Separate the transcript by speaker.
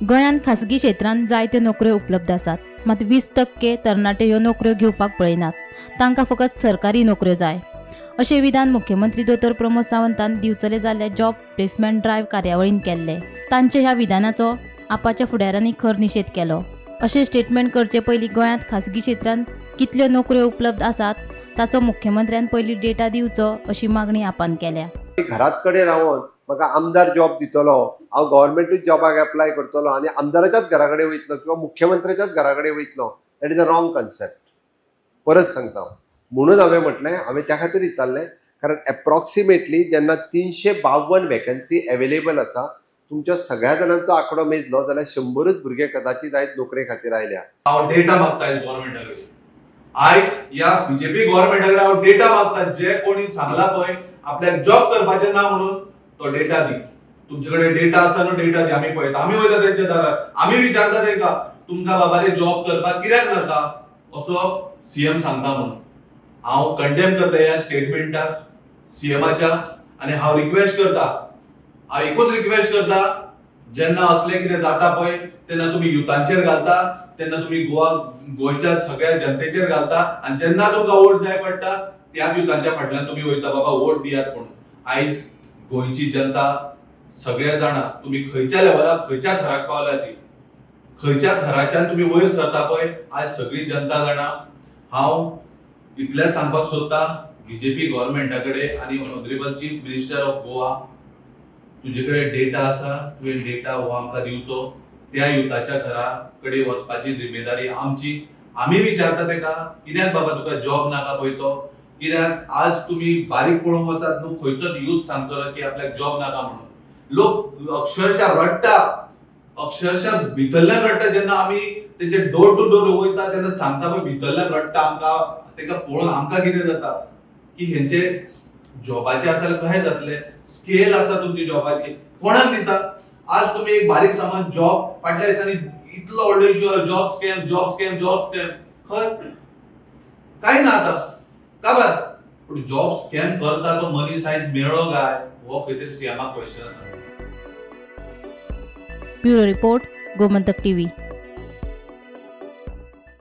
Speaker 1: गोंयांत खासगी क्षेत्रांत जायत्यो नोकऱ्यो उपलब्ध आसात, मात 20% तरणाटे ह्यो नोकऱ्यो घेवपाक पळयनात, तांकां फकत सरकारी नोकऱ्यो जाय अशें विधान मुख्यमंत्री दोतोर प्रमोद सावंतान दिवचले जाल्ल्या जॉब प्लेसमेंट ड्रायव्ह कार्यावळीन केल्ले। तांचे ह्या विधानाचो आपाच्या फुडाऱ्यांनी खर निशेध केलो। अशें स्टेटमेंट करचे पयलीं गोंयांत खासगी क्षेत्रांत कितल्यो नोकऱ्यो उपलब्ध आसात ताचो मुख्यमंत्र्यान पयलीं डेटा दिवचो अशी मागणी आपान केल्या।
Speaker 2: घरात कडेन रावन म्हाका आमदार जॉब दितलो, हांव गव्हर्मेंटूच जॉबाक एप्लाय करतलो आनी आमदाराच्याच घरा कडेन वयतलो किंवा मुख्यमंत्र्याच्याच घरा कडेन वयतलो, that is a wrong concept. परत सांगता, म्हणून हांवें म्हटलें, हांवें त्या खातीर विचारलें कारण एप्रॉक्सिमेटली जेन्ना 352 वेकन्सी एवेलेबल आसा, तुमच्या सगळ्या जाणांचो आंकडो मेजलो जाल्यार 100 भुरगे कदाचित आयज नोकरे खातीर आयल्या।
Speaker 3: हांव डेटा मागता गव्हर्मेंटा कडेन, आयज ह्या बीजेपी गव्हर्मेंटा कडेन हांव डेटा मागता। जे कोणी सांगला पळय आपल्याक जॉब करपाचें ना म्हणून तो डेटा दी, तुमचे कडेन डेटा आसा न्हू, डेटा दी। आमी पळयता, आमी वयता तेंच्या दारार, आमी विचारता तेंकां तुमकां बाबा ते जॉब करपाक कित्याक नाका असो सीएम सांगता म्हणून। हांव कंडेम करता ह्या स्टेटमेंटाक सीएमाच्या आनी हांव रिक्वेस्ट करता, हांव एकूच रिक्वेस्ट करता, जेन्ना असलें कितें जाता पळय तेन्ना तुमी युथांचेर घालता, तेन्ना तुमी गोंयच्या सगळ्या जनतेचेर घालता आनी जेन्ना तुमकां वोट जाय पडटा त्याच युथांच्या फाटल्यान तुमी वयता, बाबा वोट दियात म्हणून। आयज गोंयची जनता सगळ्या जाणा तुमी खंयच्या लेवलाक खंयच्या थराक पावल्या ती, खंयच्या थराच्यान तुमी वयर सरता पळय आज सगळी जनता जाणा। हांव इतलें सांगपाक सोदता बीजेपी गव्हर्मेंटा कडेन आनी honourable chief minister of Goa, तुजे कडेन डेटा आसा, तुवें डेटा हो आमकां दिवचो। त्या युथाच्या घरा कडेन वचपाची जिम्मेदारी आमची। आमी विचारता तेका कित्याक बाबा तुका जॉब नाका पळय तो, कित्याक आज तुमी बारीक पळोवंक वचात न्हू, खंयचोच यूथ सांगचो ना की आपल्याक जॉब नाका म्हणून। लोक अक्षरशः रडटा, अक्षरशः भितरल्यान रडटा। जेन्ना आमी तेंचे डोर टू डोर वयता तेन्ना सांगता पळय भितरल्यान रडटा आमकां, तेका पळोवन आमकां कितें जाता की हेंचे जॉबाचे आसा जाल्यार कशें जातलें, स्केल आसा तुमची जॉबाची, कोणाक दिता। आज तुमी एक बारीक सामान जॉब फाटल्या दिसांनी इतलो व्हडलो इश्यू आसा, job scam, job scam, job scam, खंय कांय ना आतां काबर। पूण जॉब स्कॅम करता तो मनीस आयज मेळ्ळो काय हो खंय तरी सीएमाक क्वेश्चन आसा।
Speaker 1: Bureau report, Gomantak TV.